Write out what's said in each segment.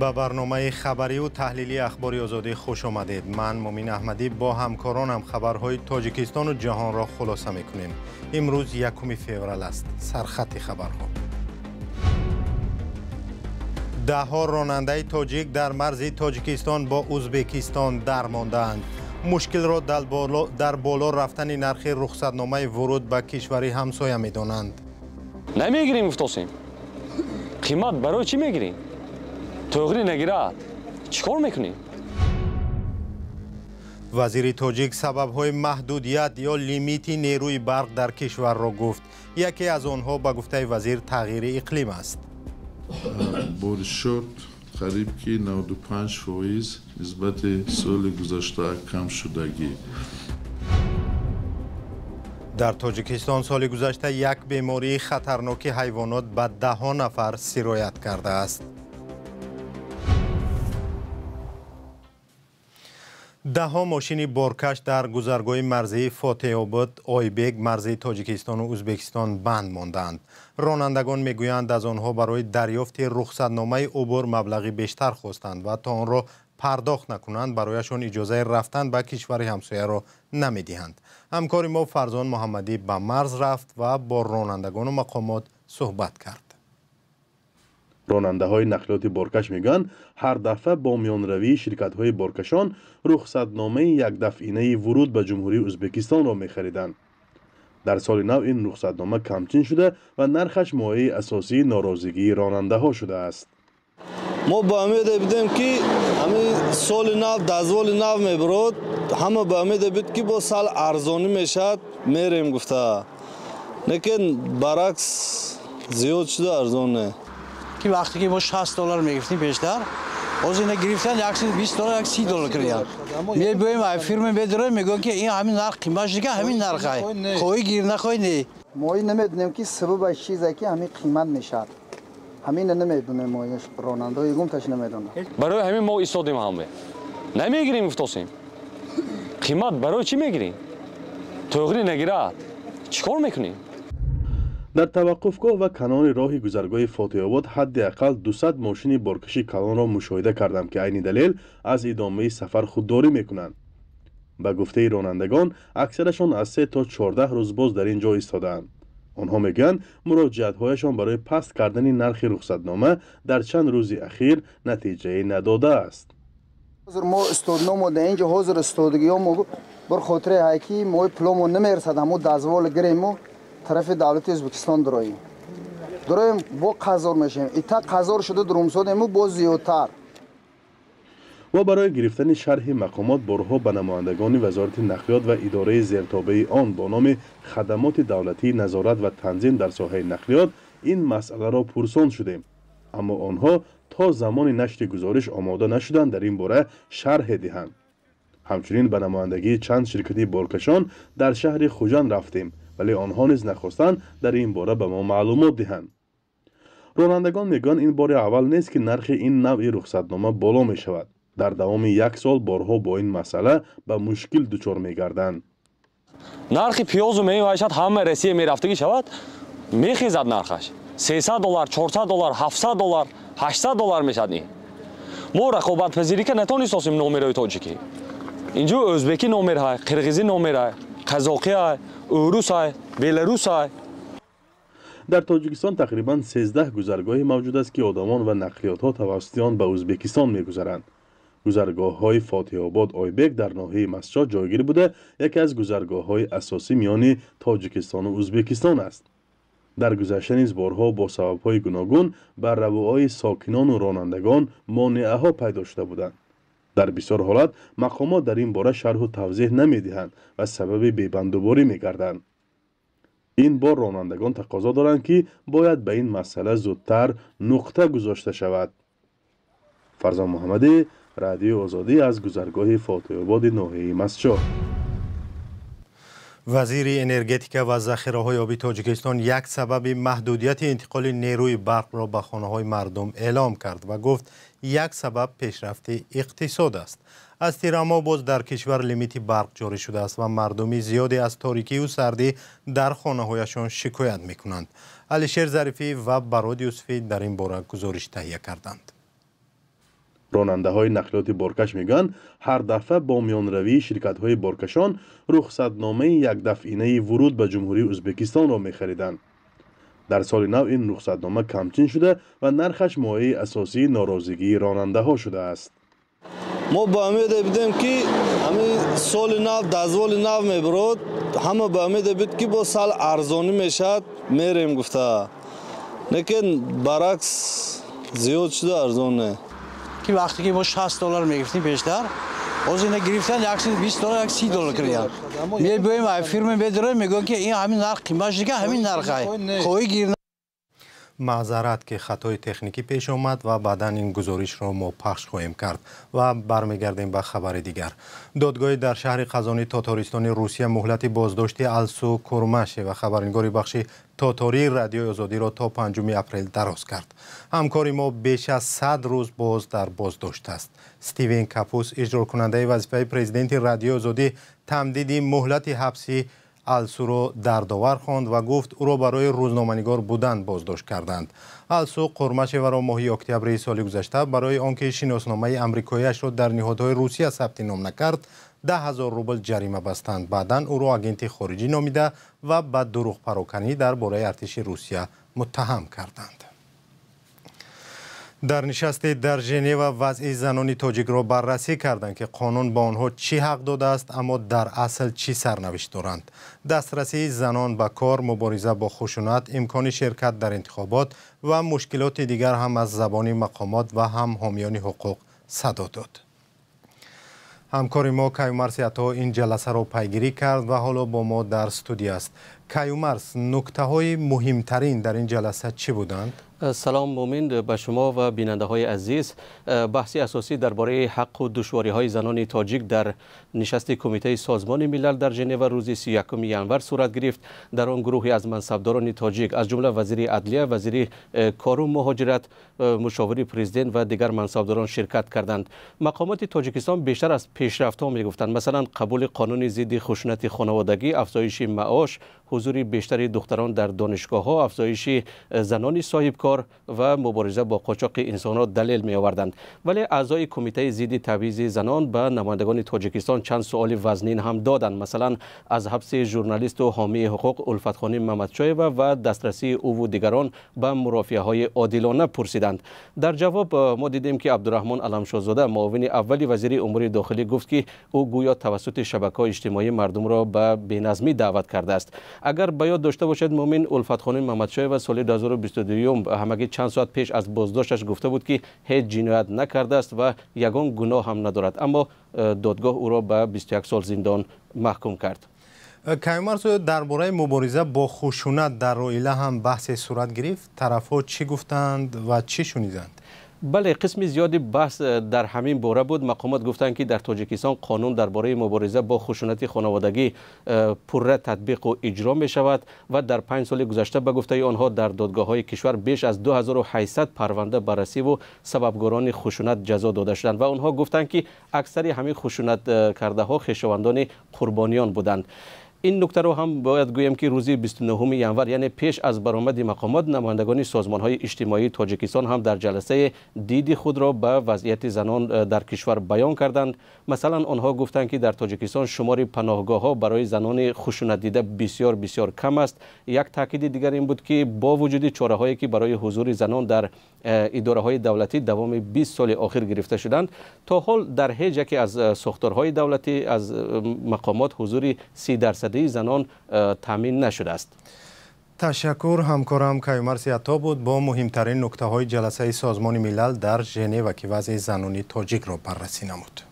Ба барномаи хабарию таҳлилии Ахбори Озодӣ хуш омадед. Ман Мумин Аҳмадӣ бо ҳамкоронам хабарҳои Тоҷикистону ҷаҳонро хулоса мекунем. Имрӯз 1 феврал аст. Сархати хабарҳо. Даҳҳо ронандаи тоҷик дар марзи Тоҷикистон бо Узбекистон дармондаанд. Мушкилро дар боло рафтани нархи рухсатномаи вуруд ба кишвари ҳамсоя медонанд. Намегирем гуфтосем. Қимат барои чӣ мегирем? Тоғри нагирад. Чӣ кор мекунем? Вазири тоҷик сабабҳои маҳдудият ё лимити нерӯи барқ дар кишварро гуфт. Яке аз онҳо ба гуфтаи вазир тағйири иқлим аст. Боришот қариб ки 95% нисбати соли гузашта кам шудагӣ. Дар Тоҷикистон соли гузашта як бемории хатарноки ҳайвонот ба даҳҳо нафар сироят кардааст. Даҳҳо мошини боркаш дар гузаргоҳи марзии Фотеҳобод Ойбек марзи Тоҷикистону Узбекистон банд мондаанд. Ронандагон мегӯянд, аз онҳо барои дарёфти рухсатномаи убур маблағи бештар хостанд ва то онро пардохт накунанд барояшон иҷозаи рафтан ба кишвари ҳамсояро намедиҳанд. Ҳамкори мо Фарзон Муҳаммадӣ ба марз рафт ва бо ронандагону мақомот суҳбат кард. Ронандаҳои нақлиёти боркаш мегӯянд, ҳар дафъа бо миёнравии ширкатҳои боркашон рухсатномаи якдафъинаи вуруд ба Ҷумҳурии Узбекистонро мехариданд. Дар соли нав ин рухсатнома камчин шуда ва нархаш мояи асосии норозигии ронандаҳо шудааст. Мо ба умеде будем, ки ҳамин соли нав дазволи нав мебурод, ҳама ба умеде буд, ки бо сал арзонӣ мешавад, мерем гуфта. Лекин баръакс зиёд шуда, арзон не. Ки вақте ки мо $60 мегирифтем пештар, ҳозир ина гирифтан $120, $130 карданд. Мебиёем, ай фирма медорем, мегӯянд, ки ин ҳамин нарх қимат шуда, ҳамин нарх ай. Хоҳӣ гир, нахоҳӣ не. Мо ин намедонем, ки сабабаш чизе, ки ҳамин қимат мешавад. Ҳамина намедонем, мо ронандаҳо ягонташ намедонанд. Барои ҳамин мо истодем ҳама. Намегирем гуфтосем. Қимат барои чӣ мегирем? Тоғри нагирад. Чӣ кор мекунем? Дар таваққуфгоҳ ва канори роҳи гузаргоҳи Фотеҳобод ҳадди ақал 200 мошини боркаши калонро мушоҳида кардам, ки айни далел аз идомаи сафар худдорӣ мекунанд. Ба гуфтаи ронандагон, аксарашон аз 3 то 14 рӯз боз дар ин ҷо истодаанд. Онҳо мегӯянд, муроҷиатҳояшон барои паст кардани нархи рухсатнома дар чанд рӯзи ахир натиҷае надодааст. Ҳозир мо истодномо дар ин ҷо, ҳозир истодагиҳо мо бир хотире ҳай, ки мо пуломо намерасад, ҳамо дазвол гирему тарафи давлати Ӯзбекистон дуроем. Дуроем, бо қазор мешавем. Ита қазор шуда дурумсодему боз зиёдтар. Мо барои гирифтани шарҳи мақомот борҳо ба намояндагони Вазорати нақлиёт ва идораи зертобеи он бо номи Хадамоти давлатии назорат ва танзим дар соҳаи нақлиёт ин масъаларо пурсон шудем. Аммо онҳо то замони нашри гузориш омода нашуданд дар ин бора шарҳе диҳанд. Ҳамчунин ба намояндагии чанд ширкати боркашон дар шаҳри Хуҷанд рафтем, вале онҳо низ нахостанд дар ин бора ба мо маълумот диҳанд. Ронандагон мегӯянд, ин бори аввал нест, ки нархи ин навъи рухсатнома боло мешавад. Дар давоми як сол борҳо бо ин масъала ба мушкил дучор мегарданд. Нархи пиёзу мевашад ҳама Россия мерафтагӣ шавад, мехезад нархаш. $300, $400, $700, $800 мешавад ин. Мо рақобатпазирӣ ка натонистосем номерои тоҷикӣ. Инҷо ӯзбекӣ номер ҳай, қирғизӣ номер ҳай, қазоқӣ ҳай, урус ҳай, беларус ҳай. Дар Тоҷикистон тақрибан 13 гузаргоҳе мавҷуд аст, ки одамон ва нақлиётҳо тавассути он ба Ӯзбекистон мегузаранд. Гузаргоҳҳои Фотеҳобод Ойбек дар ноҳияи Мастчоҳ ҷойгир буда, яке аз гузаргоҳҳои асосӣ миёни Тоҷикистону Ӯзбекистон аст. Дар гузашта низ борҳо бо сабабҳои гуногун ба равоаи сокинону ронандагон монеаҳо пайдо шуда буданд. Дар бисёр ҳолат мақомот дар ин бора шарҳу тавзеҳ намедиҳанд ва сабаби бебандуборӣ мегарданд. Ин бор ронандагон тақозо доранд, ки бояд ба ин масъала зудтар нуқта гузошта шавад. Фарзон Муҳаммадӣ, Радиои Озодӣ аз гузаргоҳи Фотеҳободи ноҳияи Мастчоҳ. Вазири энергетика ва захираҳои оби Тоҷикистон як сабаби маҳдудияти интиқоли нерӯи барқро ба хонаҳои мардум эълом кард ва гуфт, як сабаб пешрафти иқтисод аст. Аз тирамоҳ боз дар кишвар лимити барқ ҷорӣ шудааст ва мардуми зиёде аз торикию сардӣ дар хонаҳояшон шикоят мекунанд. Алишер Зарифӣ ва Барод Юсуфӣ дар ин бора гузориш таҳия карданд. Ронандаҳои нақлиёти боркаш мегӯянд, ҳар дафъа бо миёнравии ширкатҳои боркашон рухсатномаи якдафъинаи вуруд ба Ҷумҳурии Ӯзбекистонро мехариданд. Дар соли нав ин рухсатнома камчин шуда ва нархаш мояи асосии норозигии ронандаҳо шудааст. Мо ба умеде будем, ки ҳамин соли нав дозволи нав мебурод, ҳама ба умеде буд, ки бо сал арзонӣ мешавад, мерем гуфта. Лекин баръакс зиёд шуда, арзон не. Ки вақте ки мо 60 доллар мегирифтем пештар, ҳозир ина гирифтан 120 доллар, 130 доллар карданд. Мебиёем, фирма медорем, мегӯянд, ки ин ҳамин нарх қимат шуда, ҳамин нарх ай. Хоҳӣ гир. Маъзарат, ки хатои техникӣ пеш омад ва баъдан ин гузоришро мо пахш хоҳем кард. Ва бармегардем ба хабари дигар. Додгоҳи дар шаҳри Қазони Тотористони Русия муҳлати боздошти Алсу Курмашева, хабарнигори бахши тотории Радиои Озодиро то 5 апрел дароз кард. Ҳамкори мо беш аз 100 рӯз боз дар боздошт аст. Стивен Капус, иҷрокунандаи вазифаи президенти Радиои Озодӣ, тамдиди муҳлати ҳабси Алсуро дардовар хонд ва гуфт, ӯро барои рӯзноманигор будан боздошт карданд. Алсу Қурмашеваро моҳи октябри соли гузашта барои он ки шиносномаи амрикоиашро дар ниҳодҳои Русия сабти ном накард, 10 000 рубл ҷарима бастанд. Баъдан ӯро агенти хориҷӣ номида ва ба дурӯғпароканӣ дар бораи артиши Русия муттаҳам карданд. Дар нишасте дар Женева вазъи занони тоҷикро баррасӣ карданд, ки қонун ба онҳо чӣ ҳақ додааст, аммо дар асл чӣ сарнавишт доранд. Дастрасии занон ба кор, мубориза бо хушунат, имкони ширкат дар интихобот ва мушкилоти дигар ҳам аз забони мақомот ва ҳам ҳомиёни ҳуқуқ садо дод. Ҳамкори мо Каюмарс Ато ин ҷаласаро пайгирӣ кард ва ҳоло бо мо дар студия аст. Каюмарс, нуктаҳои муҳимтарин дар ин ҷаласа чӣ буданд? Салом, Мумин, ба шумо ва бинандаҳои азиз. Баҳси асосӣ дар бораи ҳаққу душвориҳои занони тоҷик дар нишасти Кумитаи Созмони Милал дар Женева рӯзи 31 январ сурат гирифт. Дар он гурӯҳе аз мансабдорони тоҷик, аз ҷумла вазири адлия, вазири кору муҳоҷират, мушовири президент ва дигар мансабдорон ширкат карданд. Мақомоти Тоҷикистон бештар аз пешрафтҳо мегуфтанд, масалан, қабули қонуни зидди хушунати хонаводагӣ, афзоиши маош, ҳузури бештари духтарон дар донишгоҳҳо, афзоиши занони соҳибкор ва мубориза бо қочоқи инсонро далел меоварданд. Вале аъзои Кумитаи зидди табъизи занон ба намояндагони Тоҷикистон чанд суоли вазнин ҳам доданд. Масалан, аз ҳабси журналисту ҳомии ҳуқуқ Улфатхоним Мамадшоева ва дастрасии ӯву дигарон ба мурофиаҳои одилона пурсиданд. Дар ҷавоб мо дидем, ки Абдураҳмон Аламшозода, муовини аввали вазири умури дохилӣ, гуфт, ки ӯ гӯё тавассути шабакаҳои иҷтимоӣ мардумро ба беназмӣ даъват кардааст. Агар ба ёд дошта бошед, Мумин, Улфатхоним Мамадшоева соли 2022, ҳамагӣ чанд соат пеш аз боздошташ, гуфта буд, ки ҳеҷ ҷиноят накардааст ва ягон гуноҳ ҳам надорад, аммо додгоҳ ӯро ба 21 сол зиндон маҳкум кард. Каюмарс, дар бораи мубориза бо хушунат дар оила ҳам баҳсе сурат гирифт. Тарафҳо чӣ гуфтанд ва чӣ шуниданд? Бале, қисми зиёди баҳс дар ҳамин бора буд. Мақомот гуфтанд, ки дар Тоҷикистон қонун дар бораи мубориза бо хушунати хонаводагӣ пурра татбиқу иҷро мешавад ва дар 5 соли гузашта, ба гуфтаи онҳо, дар додгоҳҳои кишвар беш аз 2800 парванда баррасиву сабабгорони хушунат ҷазо дода шуданд. Ва онҳо гуфтанд, ки аксари ҳамин хушунаткардаҳо хешовандони қурбониён буданд. Ин нуктаро ҳам бояд гӯем, ки рӯзи 29 январ, яъне пеш аз баромади мақомот, намояндагони созмонҳои иҷтимоии Тоҷикистон ҳам дар ҷаласаи диди худро ба вазъияти занон дар кишвар баён карданд. Масалан, онҳо гуфтанд, ки дар Тоҷикистон шумори паноҳгоҳҳо барои занони хушунатдида бисёр бисёр кам аст. Як таъкиди дигар ин буд, ки бо вуҷуди чораҳое, ки барои ҳузури занон дар идораҳои давлатӣ давоми 20 соли охир гирифта шуданд, то ҳол дар ҳеҷ яке аз сохторҳои давлатӣ, аз мақомот ҳузури 30 дарсадии занон таъмин нашудааст. Ташаккур. Ҳамкорам Каюмарси Ато буд бо муҳимтарин нуктаҳои ҷаласаи Созмони Милал дар Женева, ки вазъи занони тоҷикро баррасӣ намуд.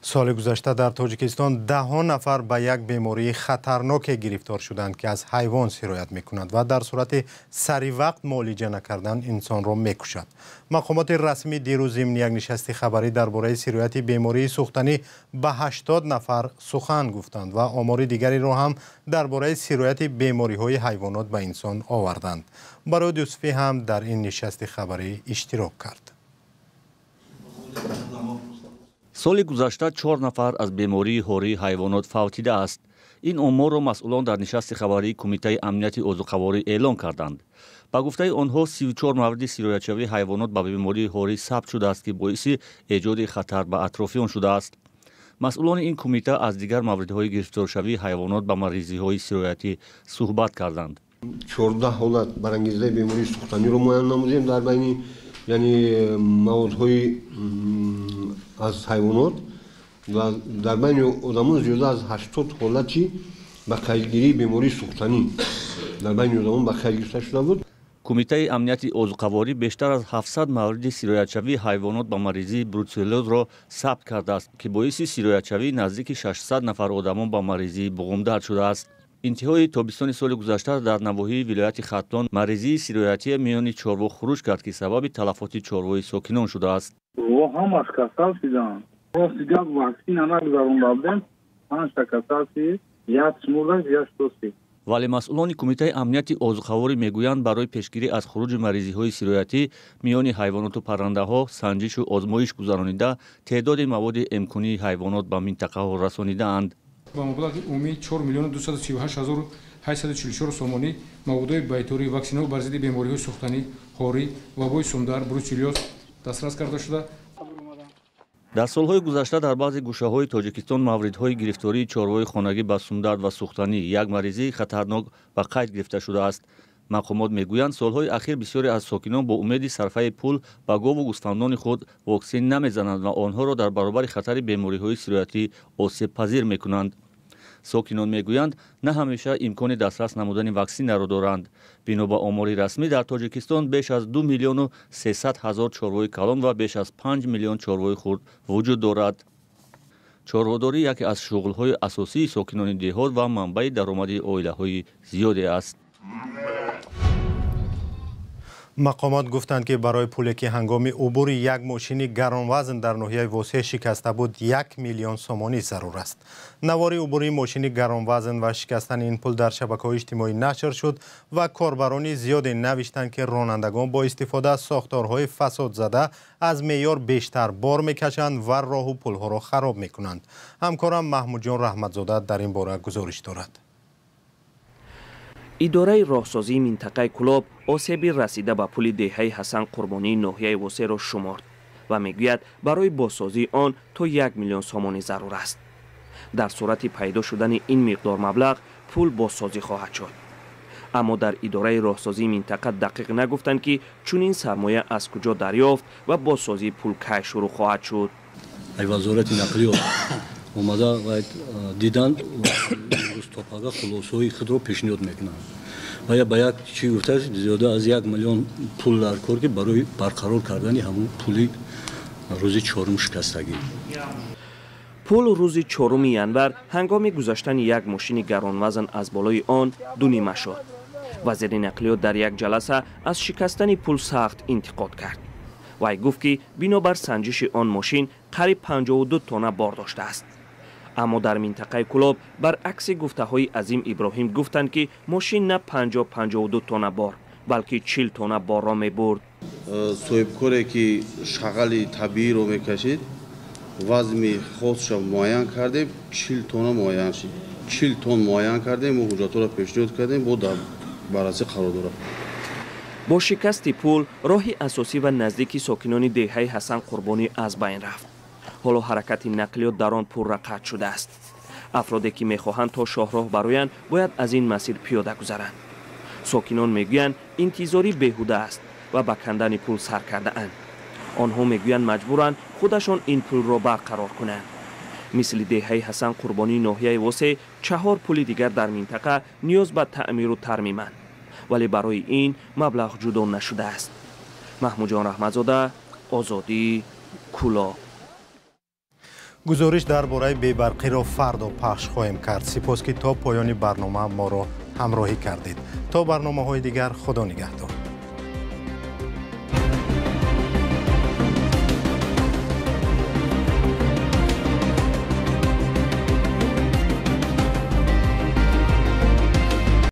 Соли гузашта дар Тоҷикистон даҳҳо нафар ба як бемории хатарноке гирифтор шуданд, ки аз ҳайвон сироят мекунад ва дар сурати сари вақт муолиҷа накардан инсонро мекушад. Мақомоти расмӣ дирӯз зимни як нишасти хабарӣ дар бораи сирояти бемории сӯхтанӣ ба 80 нафар сухан гуфтанд ва омори дигареро ҳам дар бораи сирояти бемориҳои ҳайвонот ба инсон оварданд. Барод Юсуфӣ ҳам дар ин нишасти хабарӣ иштирок кард. Соли гузашта чор нафар аз бемории ҳории ҳайвонот фавтидааст. Ин оморро масъулон дар нишасти хабарии Кумитаи амнияти озуқаворӣ эълон карданд. Ба гуфтаи онҳо, 34 мавриди сироятшавии ҳайвонот ба бемории ҳорӣ сабт шудааст, ки боиси эҷоди хатар ба атрофиён шудааст. Масъулони ин кумита аз дигар мавридҳои гирифторшавии ҳайвонот ба маризиҳои сироятӣ суҳбат карданд. 14 ҳолат барангезаи бемории сӯхтаниро муайян намудем дар байни, яъне маводҳои аз ҳайвонот, ва дар байни одамон зиёда аз 80 ҳолати ба қайдгирии бемории сӯхтанӣ дар байни одамон ба қайд гирифта шуда буд. Кумитаи амнияти озуқаворӣ бештар аз 700 мавриди сироятшавии ҳайвонот ба маризии бруцеллозро сабт кардааст, ки боиси сироятшавии наздики 600 нафар одамон ба маризии буғумдард шудааст. Интиҳои тобистони соли гузашта дар навоҳии вилояти Хатлон маризии сироятие миёни чорво хуруҷ кард, ки сабаби талафоти чорвои сокинон шудааст. Ҳамаш касал шуданд. Рости гап, ваксина нагузаронда будем, панҷта касал шид, як мурда, як шоси. Вале масъулони Кумитаи амнияти озуқаворӣ мегӯянд, барои пешгирӣ аз хуруҷи маризиҳои сироятӣ миёни ҳайвоноту паррандаҳо санҷишу озмоиш гузаронида, теъдоди маводи эмкунии ҳайвонот ба минтақаҳо расонидаанд. Ба маблағи умумии 4 238 844 сомонӣ маводҳои байторӣ, ваксинаҳо бар зидди бемориҳои сӯхтанӣ, ҳорӣ, вабои сумдар, бруцеллёз дастрас карда шуда. Дар солҳои гузашта дар баъзе гӯшаҳои Тоҷикистон мавридҳои гирифтории чорвои хонагӣ ба сумдард ва сӯхтанӣ, як маризии хатарнок, ба қайд гирифта шудааст. Мақомот мегӯянд, солҳои ахир бисёре аз сокинон бо умеди сарфаи пул ба гову гӯсфандони худ воксин намезананд ва онҳоро дар баробари хатари бемориҳои сироятӣ осебпазир мекунанд. Сокинон мегӯянд, на ҳамеша имкони дастрас намудани ваксинаро доранд. Бино ба омори расмӣ, дар Тоҷикистон беш аз 2 300 000 чорвои калон ва беш аз 5 миллион чорвои хурд вуҷуд дорад. Чорводорӣ яке аз шуғлҳои асосии сокинони деҳот ва манбаи даромади оилаҳои зиёде аст. Мақомот гуфтанд, ки барои пуле, ки ҳангоми убури як мошини гаронвазн дар ноҳияи Восеъ шикаста буд, 1 миллион сомонӣ зарур аст. Навори убури мошини гаронвазн ва шикастани ин пул дар шабакаҳои иҷтимоӣ нашр шуд ва корбарони зиёде навиштанд, ки ронандагон бо истифода аз сохторҳои фасодзада аз меъёр бештар бор мекашанд ва роҳу пулҳоро хароб мекунанд. Ҳамкорам Маҳмудҷон Раҳматзода дар ин бора гузориш дорад. Идораи роҳсозии минтақаи Кулоб осеби расида ба пули деҳаи Ҳасан Қурбонии ноҳияи Восеъро шуморд ва мегӯяд, барои бозсозии он то 1 миллион сомонӣ зарур аст. Дар сурати пайдо шудани ин миқдор маблағ, пул бозсозӣ хоҳад шуд. Аммо дар идораи роҳсозии минтақа дақиқ нагуфтанд, ки чунин сармоя аз куҷо дарёфт ва бозсозии пул кай шурӯъ хоҳад шуд. Вазорати нақлиёт омада ва диданд, рӯзтопага хулосаҳои худро пешниҳод мекунанд. Ва ба як чӣ гуфтааст, зиёда аз 1 миллион пул дар кор, ки барои барқарор кардани ҳамун пули рӯзи чорум шикастагӣ. Пул рӯзи 4 январ ҳангоми гузаштани як мошини гаронвазн аз болои он дунима шуд. Вазири нақлиёт дар як ҷаласа аз шикастани пул сахт интиқод кард. Вай гуфт, ки бинобар санҷиши он мошин қариб 52 тонна бор доштааст. Аммо дар минтақаи Кулоб баръакси гуфтаҳои Азим Иброҳим гуфтанд, ки мошин на 50-52 тонна бор, балки 40 тонна борро мебурд. Соҳибкоре, ки шағали табииро мекашид, вазми хосша муайян кардем, 40 тонна муайян шид. 40 тонн муайян кардем, мо ҳуҷҷатҳоро пешниҳод кардем, бо дар баррасӣ қарор дорад. Бо шикасти пул роҳи асосӣ ва наздики сокинони деҳаи Ҳасан Қурбонӣ аз байн рафт. Ҳоло ҳаракати нақлиёт дар он пурра қатъ шудааст. Афроде, ки мехоҳанд то шоҳроҳ бароянд, бояд аз ин масир пиёда гузаранд. Сокинон мегӯянд, интизорӣ беҳуда аст ва ба кандани пул сар кардаанд. Онҳо мегӯянд, маҷбуранд худашон ин пулро барқарор кунанд. Мисли деҳаи Ҳасан Қурбонии ноҳияи Восеъ, 4 пули дигар дар минтақа ниёз ба таъмиру тармиманд, вале барои ин маблағ ҷудо нашудааст. Маҳмудҷон Раҳматзода, Озодӣ, Кулоб. Гузориш дар бораи бебарқиро фардо пахш хоҳем кард. Сипос, ки то поёни барнома моро ҳамроҳӣ кардед. То барномаҳои дигар, Худо нигаҳдор.